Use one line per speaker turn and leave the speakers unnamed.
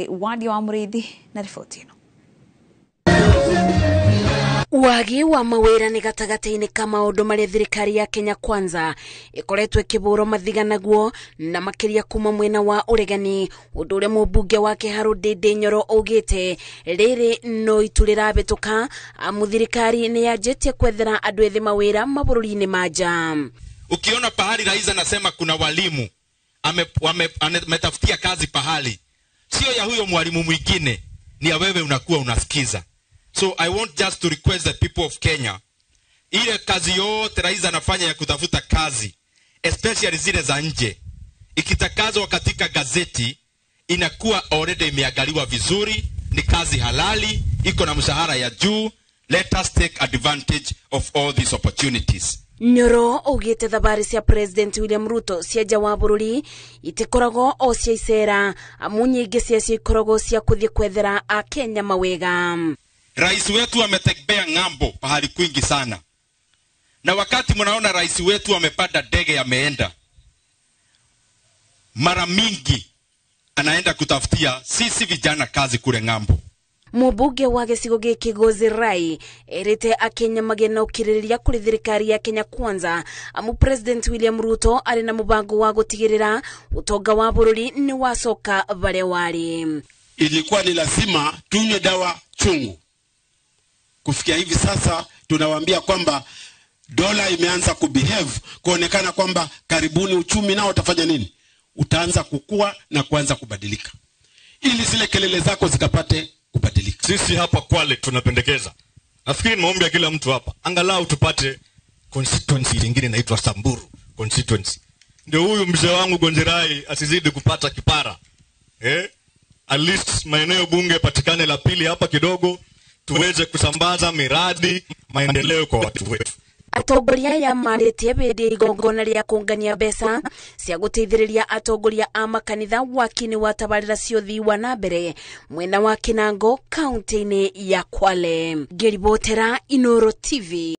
Wadi wa Muriithi na riboti ĩno.
Wagi wa mawĩra nĩ gatagatĩ-inĩ ka maũndũ marĩa thirikari ya Kenya Kwanza ĩkoretwo ĩkĩbũrwo mathiga naguo, na makĩria kuma mwena wa ũregani, ũndũ ũrĩa mũmbunge wa Kĩharũ Ndindi Nyoro augĩte rĩrĩ no itu rĩrabĩtũka, amu thirikari nĩ yanjĩtie kwethera andũ ethĩ mawĩra mabũrũri-inĩ ma nja.
Ukiona pahali rais anasema kuna walimu ametafutia kazi pahali, sio ya huyo mwalimu mwingine, ni ya wewe unakuwa unasikiza. So I want just to request the people of Kenya, ile kazi yote rais anafanya ya kutafuta kazi, especially zile za nje, ikitakazwa katika gazeti inakuwa already imeangaliwa vizuri, ni kazi halali, iko na mshahara ya juu. Let us take advantage of all these opportunities.
Nyoro augĩte thabarĩ cia President William Ruto cia nja wa bũrũri itikoragwo o cia icera, amu nyingĩ ciacio ikoragwo cia kũthiĩ kwethera akenya mawega.
Rais wetu ametembea ng'ambo pahali kwingi sana, na wakati mnaona rais wetu amepanda ndege ameenda, mara mingi anaenda kutafutia sisi vijana kazi kule ng'ambo.
Mũmbunge wa gĩcigo gĩkĩ Rai erĩte akenya magĩe na ũkirĩrĩria kũrĩ thirikari ya Kenya Kwanza, amu President William Ruto arĩ na mũbango wa gũtigĩrĩra ũtonga wa bũrũri nĩ wacoka barĩa warĩ.
Ilikuwa ni lazima tunywe dawa chungu. Kufikia hivi sasa tunawaambia kwamba dola imeanza kubehave, kuonekana kwamba karibuni uchumi nao utafanya nini? Utaanza kukua na kuanza kubadilika, ili zile kelele zako zikapate kubadilika.
Sisi hapa Kwale tunapendekeza, nafikiri ni maombi ya kila mtu hapa, angalau tupate constituency nyingine inaitwa Samburu constituency, ndio huyu mzee wangu Gonzirai asizidi kupata kipara. At least maeneo bunge patikane la pili hapa kidogo, tuweze kusambaza miradi maendeleo kwa watu wetu.
Atongoria aya marĩtie hĩndĩ igongona rĩa kũngania mbeca cia gũteithĩrĩria atongoria a makanitha waki-inĩ wa tabarĩra cia ũthii wa na mbere mwena wa Kinango kaunti-inĩ ya Kwale. Ngĩribotera Inooro TV.